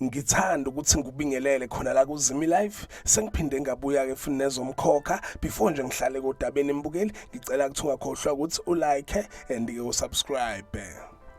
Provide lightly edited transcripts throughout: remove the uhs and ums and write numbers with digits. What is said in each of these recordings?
Ngithanda ukuthi ngikubingelele khona la kuZimi Live. Sengiphinde ngabuya ke futhi nezomkhokha. Before nje ngihlale kodabeni mbukeli, ngicela ukuthi ungakhohlwa ukuthi ulike and ke usubscribe.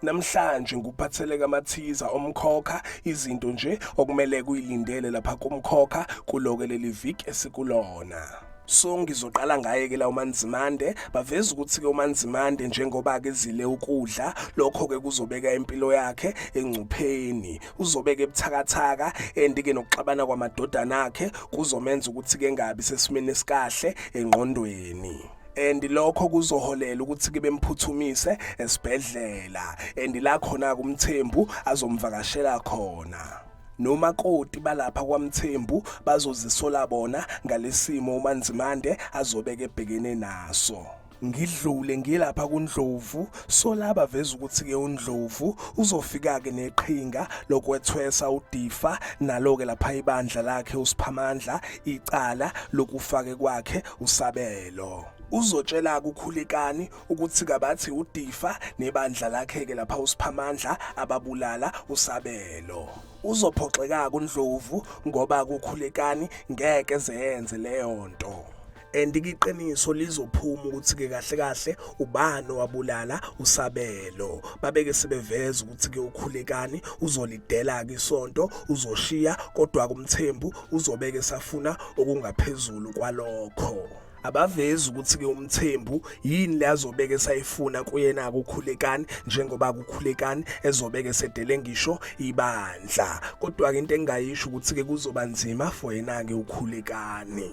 Namhlanje ngikuphathele kamathiza omkhokha izinto nje okumele kuyilindele lapha kumkhokha kuloke leli viki esikulona. So ngizoqala ngaye ke la uManzimande baveza ukuthi ke uManzimande njengoba ke zile ukudla lokho ke kuzobeka impilo yakhe engcupheni uzobeka ebuthakathaka and ke nokuxabana kwamadodana akhe kuzomenza ukuthi ke ngabi sesimeni esikahle engqondweni and lokho kuzoholela ukuthi ke bemphuthumise esibhedlela and la khona kumthembu azomvakashela khona Nomakoti balapha kwaMthembu bazozisola bona ngalesimo uMaNzimande azobeke ebhekene naso. Ngidlule ngilapha kuNdlovu, so la baveza ukuthi-ke uNdlovu uzofika-ke neqhinga lokwethwesa uDifa nalo-ke lapha ibandla lakhe uSiphamandla icala lokufake kwakhe uSabelo. Uzotshela-ke uKhulekani ukuthi kabathi uDifa nebandla lakhe-ke lapha uSiphamandla ababulala uSabelo. Uzophoxeka-ke uNdlovu ngoba kuKhulekani ngeke zeyenze leyo nto. And iqiniso lizophuma ukuthi-ke kahle kahle ubani owabulala uSabelo. Babeke sebeveza ukuthi-ke uKhulekani uzolidela-ke isonto, uzoshiya kodwa-ke uMthembu uzobeke esafuna okungaphezulu kwalokho. Abavezi ukuthi-ke uMthembu yini le azobeke esayifuna kuyena-ke uKhulekani njengoba kuKhulekani ezobeke esedele ngisho ibandla. Kodwa-ke into engingayisho ukuthi-ke kuzoba nzima for yena-ke uKhulekani.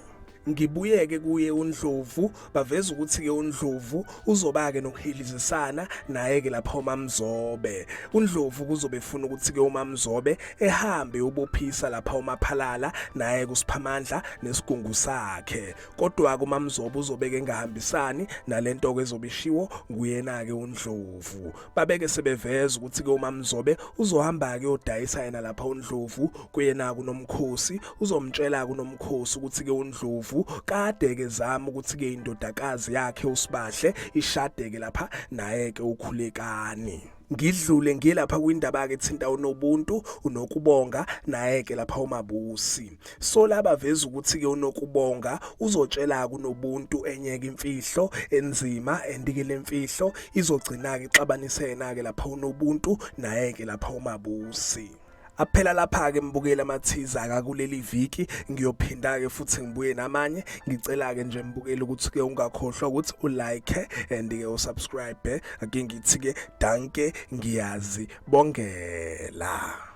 Ngibuyeke kuye uNdlovu baveza ukuthi-ke uNdlovu uzoba-ke nokuhilizisana naye-ke lapha uMamzobe. UNdlovu kuzobe efuna ukuthi-ke uMamzobe ehambe ubophisa lapha uMaphalala naye kuSiphamandla nesigungu sakhe. Kodwa-ke uMamzobe uzobeke engahambisani nalento-ke ezobe ishiwo nguyena-ke uNdlovu. Babeke sebeveza ukuthi-ke uMamzobe uzohamba-ke uyodayisa yena lapha uNdlovu kuyena-ke uNomkhosi uzomtshela-ke uNomkhosi ukuthi-ke uNdlovu kade-ke zama ukuthi-ke indodakazi yakhe uSibahle ishade-ke lapha naye-ke uKhulekani. Ngidlule ngiye lapha kwindaba-ke ethinta uNobuntu, uNokubonga naye-ke lapha uMabusi. So la baveza ukuthi-ke uNokubonga uzotshela-ke uNobuntu enye-ke imfihlo enzima and-ke le mfihlo izogcina-ke ixabanise yena-ke lapha uNobuntu naye-ke lapha uMabusi. Aphela lapha-ke mbukeli amathiza akakuleli viki ngiyophinda-ke futhi ngibuye namanye ngicela-ke nje mbukeli ukuthi-ke ungakhohlwa ukuthi ulike and-ke usubscribe ake ngithi-ke danke ngiyazibongela.